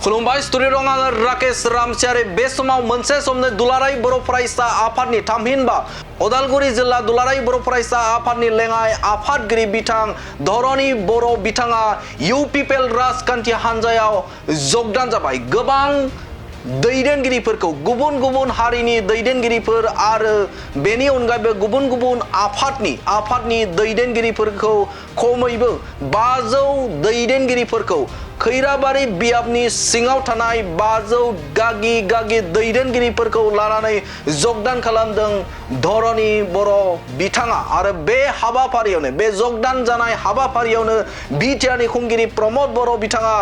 खुलुमबाय स्टुडिअ दं आङो राकेश रामसियारि बे समाव मोनसे समनो दुलाराय बर' फरायसा आफादनि थामहिनबा उदालगुरि जिल्ला दुलाराय बर' फरायसा आफादनि लेङाइ आफादगिरि बिथां धरणी बर' बिथाङा UPPL राजखान्थि हान्जायाव जगदान जाबाय। गोबां दैदेनगिरिफोरखौ गुबुन गुबुन हारिनि दैदेनगिरिफोर आरो बेनि अनगायैबो गुबुन गुबुन आफादनि दैदेनगिरिफोरखौ खमैबो 500 दैदेनगिरिफोरखौ खैराबारि बियाबनि सिङाव थानाय 500 गागि दैदेनगिरिफोरखौ लानानै जगदान खालामदों धरणी बर' बिथाङा आरो बे हाबाफारियावनो बे जगदान जानाय हाबाफारियावनो बिटिआरनि खुंगिरि प्रमद बर' बिथाङा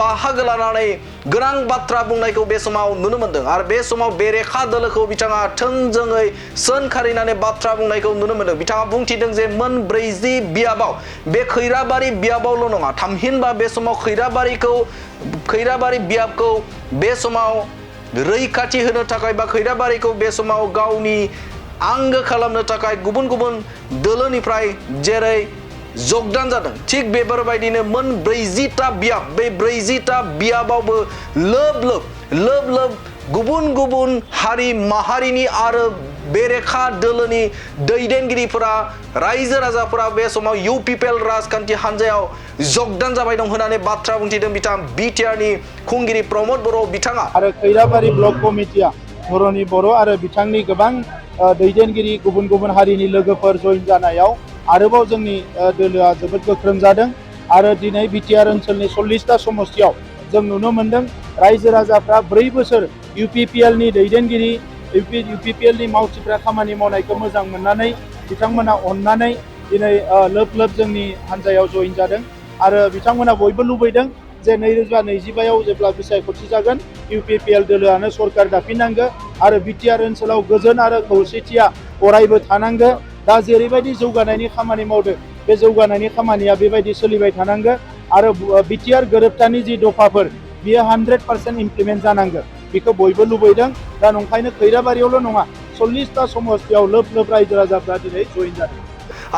बाहागो लानानै गोनां बाथ्रा बुंनायखौ बे समाव नुनो मोनदों आरो बे समाव बेरेखा दोलोखौ बिथाङा थोंजोङै सोंखारिनानै बाथ्रा बुंनायखौ नुनो मोनदों। बिथाङा बुंथिदों जे मोन 40 बियाबाव बे खैराबारि बियाबावल' नङा थामहिनबा बे समाव खैराबारि बियाबखौ बे समाव रैखाथि होनो थाखाय बा खैराबारिखौ बे समाव गावनि आंगो खालामनो थाखाय गुबुन गुबुन दोलोनिफ्राय जेरै जगदान जादों थिग बेफोरबायदिनो मोन 40टा बियाब बे 40टा बियाबावबो लोब लोब गुबुन गुबुन हारि माहारिनि आरो बेरेखा दोलोनि दैदेनगिरिफोरा रायजो राजाफोरा बे समाव UPPL राजखान्थि हान्जायाव जगदान जाबाय दं होननानै बाथ्रा बुंथिदों बिथां बिटिआरनि खुंगिरि प्रमद बर' बिथाङा। आरो खैराबारि ब्लक कमिटिया धरणी बर' आरो बिथांनि गोबां दैदेनगिरि गुबुन गुबुन हारिनि लोगोफोर जइन जानायाव आरोबाव जोंनि दोलोआ जोबोद गोख्रों जादों आरो दिनै बिटिआर ओनसोलनि 40टा समस्तियाव जों नुनो मोनदों रायजो राजाफ्रा 4 बोसोर UPPL नि दैदेनगिरि UPPL नि मावथिफ्रा खामानि मावनायखौ मोजां मोननानै बिथांमोना अननानै दिनै लोब जोंनि हान्जायाव जइन जादों आरो बिथांमोना बयबो लुबैदों जे 2025आव जेब्ला बिसायख'थि जागोन UPPL दोलोआनो सरकार दाफिननांगौ आरो बिटिआर ओनसोलाव गोजोन आरो खौसेथिया अरायबो थानांगौ। दा जेरैबायदि जौगानायनि खामानि मावदों बे जौगानायनि खामानिया बेबायदि सोलिबाय थानांगौ आरो बिटिआर गोरोबथानि जि दफाफोर बियो 100% इमप्लिमेन्ट जानांगौ बेखौ बयबो लुबैदों। दा नंखायनो खैराबारियावल' नङा 40टा समस्तियाव लोब रायजो राजाफ्रा दिनै जइन जादों।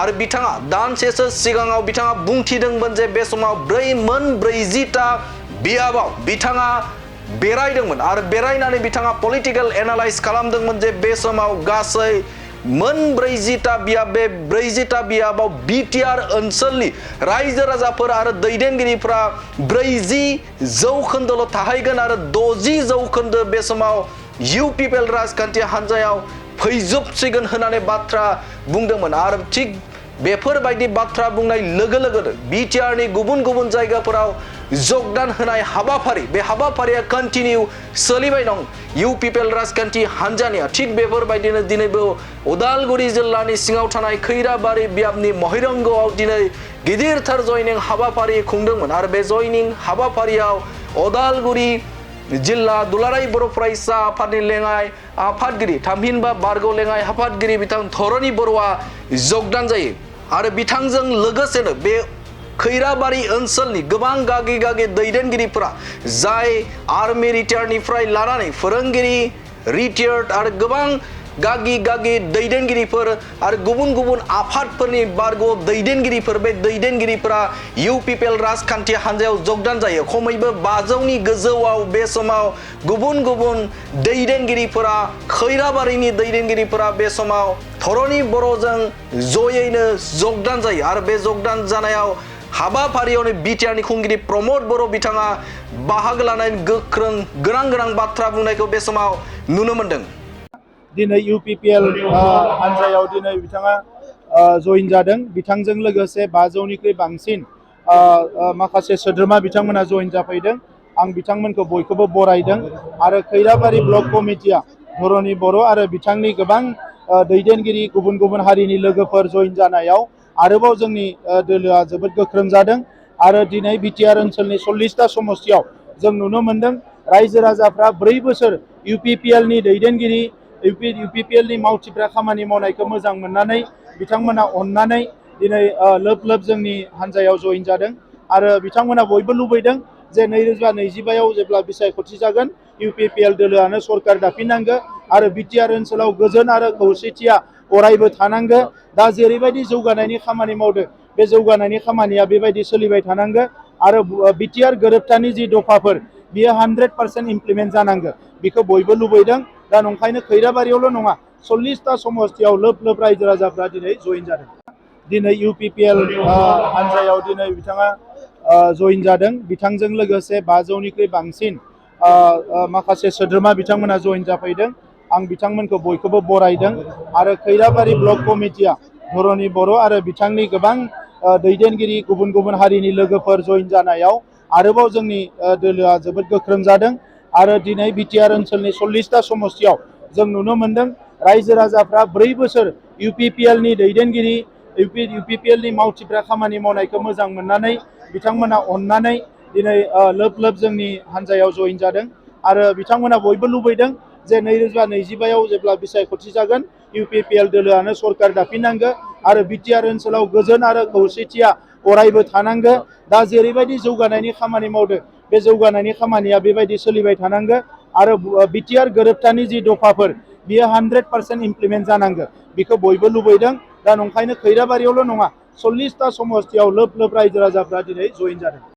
आरो बिथाङा दानसेसो सिगाङाव बिथाङा बुंथिदोंमोन जे बे समाव मोन 40टा बियाबाव बिथाङा बेरायदोंमोन आरो बेरायनानै बिथाङा पलिटिकेल एनालाइज खालामदोंमोन जे बे समाव गासै मोन 40टा बियाब बे 40टा बियाबाव बिटिआर ओनसोलनि रायजो राजाफोर आरो दैदेनगिरिफ्रा 40% थाहैगोन आरो 60% बे समाव UPPL राजखान्थि हान्जायाव फैजोबसिगोन होननानै बाथ्रा बुंदोंमोन आरो थिग बेफोरबायदि बाथ्रा बुंनाय लोगो लोगोनो बिटिआरनि गुबुन गुबुन जायगाफोराव जगदान होनाय हाबाफारि बे हाबाफारिया कन्टिनिउ सोलिबाय दं UPPL राजखान्थि हान्जानिया। थिग बेफोरबायदिनो दिनैबो उदालगुरि जिल्लानि सिङाव थानाय खैराबारि बियाबनि महिरंगआव दिनै गिदिरथार जयनिं हाबाफारि खुंदोंमोन आरो बे जयनिं हाबाफारियाव उदालगुरि जिल्ला दुलाराय बर' फरायसा आफादनि लेङाइ आफादगिरि थामहिनबा बारग' लेङाइ आफादगिरि बिथां धरणी बर'आ जगदान जायो आरो बिथांजों लोगोसेनो बे खैराबारि ओनसोलनि गोबां गागि दैदेनगिरिफोरा जाय आर्मि रिटायारनिफ्राय लानानै फोरोंगिरि रिटायार्ड आरो गोबां गागि दैदेनगिरिफोर आरो गुबुन गुबुन आफादफोरनि बारग' दैदेनगिरिफोर बे दैदेनगिरिफोरा UPPL राजखान्थि हान्जायाव जगदान जायो। खमैबो 500नि गोजौआव बे समाव गुबुन गुबुन दैदेनगिरिफोरा खैराबारिनि दैदेनगिरिफोरा बे समाव धरणी बर'जों जयैनो जगदान जायो आरो बे जगदान जानायाव हाबाफारियावनो बिटिआरनि खुंगिरि प्रमद बर' बिथाङा बाहागो लानानै गोख्रों गोनां बाथ्रा बुंनायखौ बे समाव नुनो मोनदों। दिनै UPPL हान्जायाव दिनै बिथाङा जइन जादों बिथांजों लोगोसे 500निख्रुइ बांसिन माखासे सोद्रोमा बिथांमोना जइन जाफैदों। आं बिथांमोनखौ बयखौबो बरायदों आरो खैराबारि ब्लक कमिटिया धरणी बर' आरो बिथांनि गोबां दैदेनगिरि गुबुन गुबुन हारिनि लोगोफोर जइन जानायाव आरोबाव जोंनि दोलोआ जोबोद गोख्रों जादों आरो दिनै बिटिआर ओनसोलनि 40टा समस्तियाव जों नुनो मोनदों रायजो राजाफ्रा 4 बोसोर UPPL नि दैदेनगिरि UPPL नि मावथिफ्रा खामानि मावनायखौ मोजां मोननानै बिथांमोना अननानै दिनै लोब जोंनि हान्जायाव जइन जादों आरो बिथांमोना बयबो लुबैदों जे 2025आव जेब्ला बिसायख'थि जागोन UPPL दोलोआनो सरकार दाफिननांगौ आरो बिटिआर ओनसोलाव गोजोन आरो खौसेथिया अरायबो थानांगौ। दा जेरैबायदि जौगानायनि खामानि मावदों बे जौगानायनि खामानिया बेबायदि सोलिबाय थानांगौ आरो बिटिआर गोरोबथानि जि दफाफोर बियो 100% इमप्लिमेन्ट जानांगौ बेखौ बयबो लुबैदों दा नंखायनो खैराबारियावल' नङा 40टा समस्तियाव लोब लोब रायजो राजाफ्रा दिनै जइन जादों दिनै UPPL हान्जायाव दिनै बिथाङा जइन जादों बिथांजों लोगोसे 500निख्रुइ बांसिन माखासे सोद्रोमा बिथांमोना जइन जाफैदों आं बिथांमोनखौ बयखौबो बरायदों आरो खैराबारि ब्लक कमिटिया धरणी बर' आरो बिथांनि गोबां दैदेनगिरि गुबुन गुबुन हारिनि लोगोफोर जइन जानायाव आरोबाव जोंनि दोलोआ जोबोद गोख्रों जादों आरो दिनै बिटिआर ओनसोलनि 40टा समस्तियाव जों नुनो मोन्दों रायजो राजाफ्रा 4 बोसोर UPPLनि दैदेनगिरि UPPLनि मावथिफ्रा खामानि मावनायखौ मोजां मोननानै बिथांमोना अननानै दिनै लोब लोब जोंनि हान्जायाव जइन जादों आरो बिथांमोना बयबो लुबैदों जे 2025आव जेब्ला बिसायख'थि जागोन UPPL दोलोआनो सरकार दाफिननांगौ आरो बिटिआर ओनसोलाव गोजोन आरो खौसेथिया अरायबो थानांगौ दा जेरैबायदि जौगानायनि खामानि मावदों बे जौगानायनि खामानिया बेबायदि सोलिबाय थानांगौ आरो बिटिआर गोरोबथानि जि दफाफोर बियो 100% इमप्लिमेन्ट जानांगौ बेखौ बयबो लुबैदों दा नंखायनो खैराबारियावल' नङा 40टा समस्तियाव लोब लोब रायजो राजाफ्रा दिनै जइन जादों